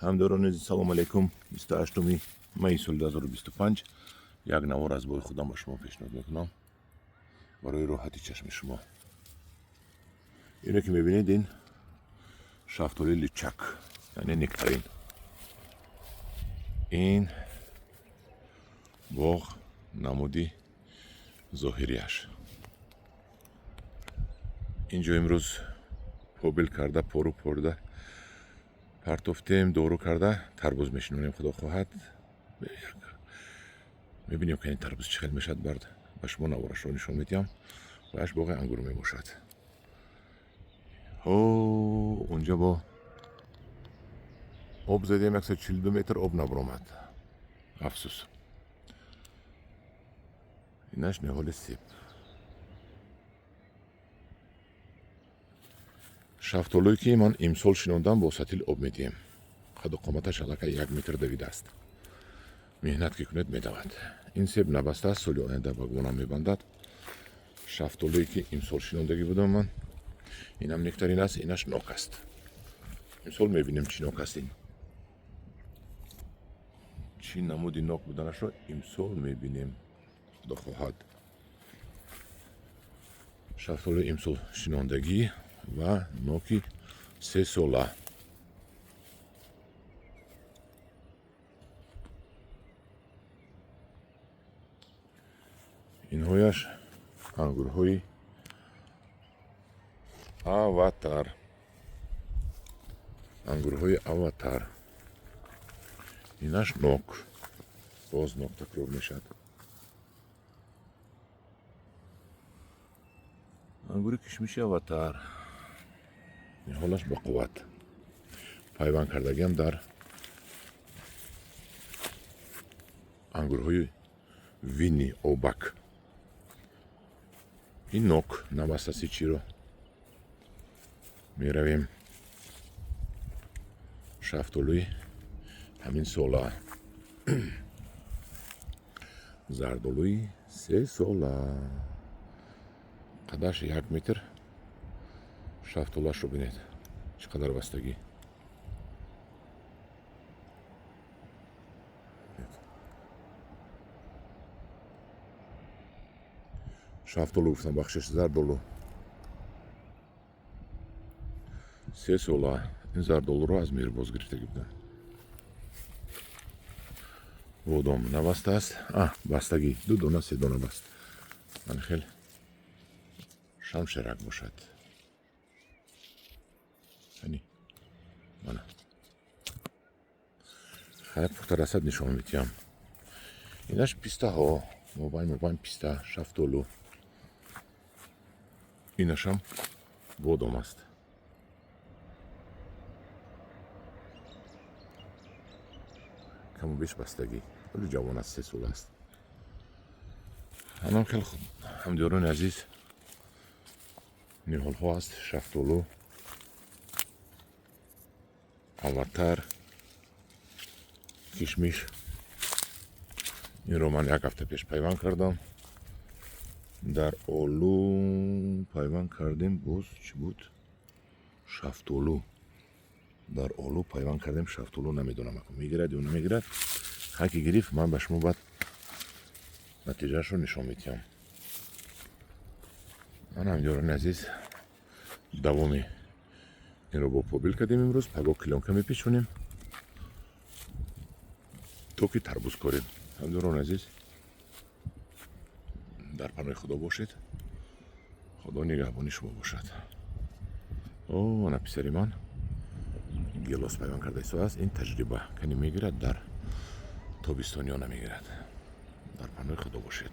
Ҳамдорони азиз, салому алайкум. 28 майи соли 2025 як навор аз бои худам ба шумо пешниҳод мекунам барои роҳати чашми шумо. Ине ки мебинед, ин шафтоли личак, яъне нектарин. Ин боғ намуди зоҳирияш. Инҷо имрӯз побил карда, пору порда партофтем, дору карда, тарбуз мешинонем, худо хоҳад. Мебинем, ки ин тарбуз чӣ хел мешавад, бард ба шумо наворашро нишон медиҳам. Ваяш боғи ангур мебошад. Ҳо, унҷа бо об задем, 142 метр об набаромад, афсӯс. Инаш ниҳоли себ. Шафтолое ки ман имсол шинондам, бо сатил об медиҳем. Қаду қоматаш аллакай 1 метр давидааст. Меҳнат ки кунед, медавад. Ин себ набастааст, соли оянда ба гумонам мебандад. Шафтолое ки имсол шинондагӣ будам ман, инам нектарин аст, инаш нок аст. Имсол мебинем, чӣ нок аст, ин чӣ намуди нок буданашро имсол мебинем, худо хоҳад. Шафтолои имсол шинондагӣ ва ноки сесола. Инҳояш ангурҳои Аватар, ангурҳои Аватар. Инаш нок, боз нок такрор мешавад. Ангури кишмиши Аватар, ниҳолаш ба қувват, пайванд кардагиам дар ангурҳои Винни Обак. Ин нок набастаси чиро меравем. Шафтолӯи ҳамин сола, зардолӯи сесола, қадаш 1 метр. Шафтолашро бинед, чӣ қадар бастагӣ. Шафтолу гуфтам, бахшиш, зардолу сесола. Ин зардолуро аз Мирбоз гирифтагӣ будам. Бодом набастааст, а бастагӣ ду дона, се дона баст. Ман хел шамшерак бошад. Ани мана хайр, пухта расад, нишон медиҳам. Инаш пистаҳо, мобайн мобайн писта, шафтолу. Инашам бодом аст. Каму беш бастагӣ, вале ҷавон аст, 3 сола аст. Анам хеле хуб, ҳамдиёрони азиз, ниҳолҳо аст: шафтолу, Аватар, кишмиш. Инро ман як ҳафта пеш пайванд кардам. Дар олу пайванд кардем. Боз чӣ буд? Шафтолу дар олу пайванд кардем. Шафтолу намедонам, ако мегирад ё намегирад. Ҳар ки гирифт, ман ба шумо баъд натиҷаашро нишон медиҳам. Ман, ҳамдиёрони азиз, давоми инро бо побил кардем имрӯз. Паго плёнка мепечонем, то ки тарбуз корем. Ҳамдиёрони азиз, дар паноҳи Худо бошед, Худо нигаҳбони шумо бошад. О, ана писари ман гелос пайванд карда истодааст. Ин таҷриба, кани мегирад дар тобистон ё намегирад. Дар паноҳи Худо бошед.